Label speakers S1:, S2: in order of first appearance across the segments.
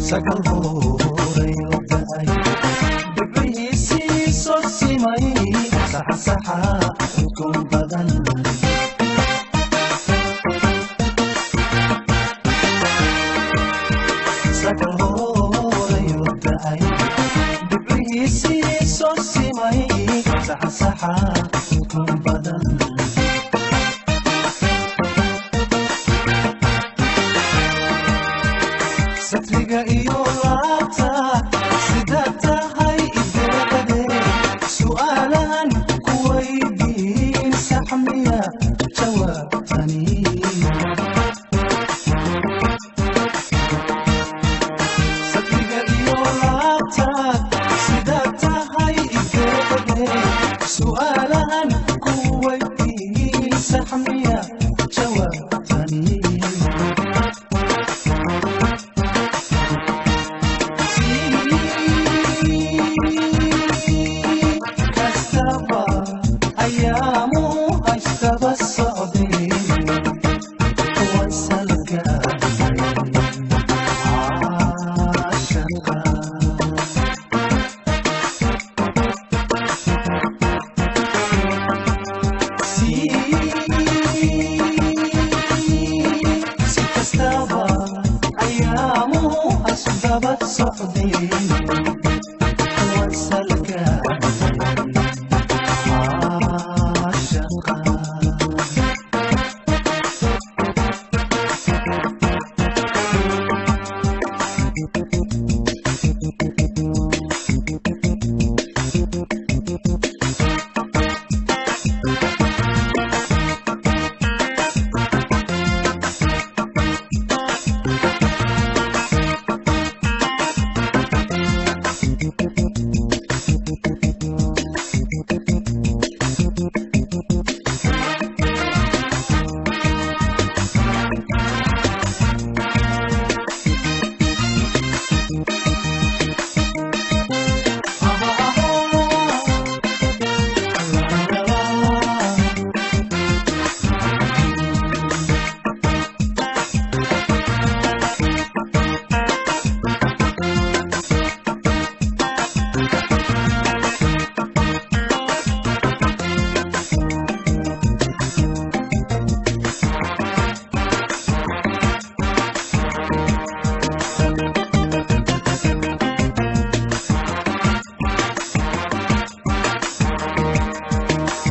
S1: Sagal hoorayo da'ay, dhibcihiisii soo simay, saxasaxa udgoon badan. Sagal hoorayo da'ay, dhibcihiisii soo simay, saxasaxa udgoon badan. Satriga iyo laabta sidaa tahay ideeqade, su'aalahan ku weydiin saxmiya jawaabtani? Satriga iyo laabta sidaa tahay ideeqade, su'aalahan ku weydiin saxmiya jawaabtani? Kastaba ayaamu haystaba socdeen, wasalgaadhay caashaqa. Si kastaba ayaamu haysdaba socdeen, wasalgaadhay caashaqa.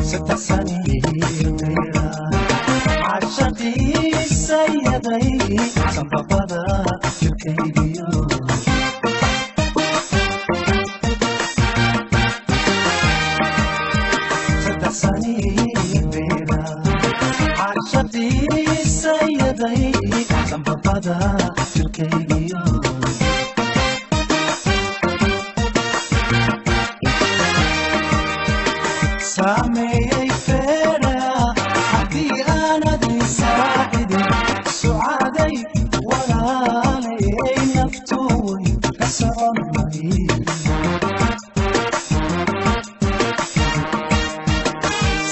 S1: Saddex saniyo cashaqiisayaday, sanbabada jirkaygiyo. Saddex saniyo cashaqiisayaday, sanbabada jirkaygiyo. Saameeyey feera haddii aanad isaacidin, sucaaday walaalay, naftu way ka soconay.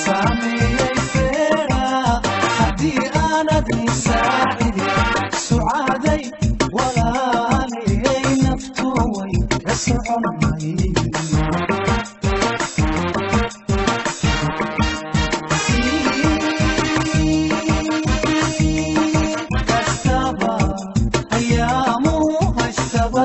S1: Saameeyey feera haddii aanad isaacidin, sucaaday walaalay, naftu way ka soconay. Kastaba ayaamu haystaba.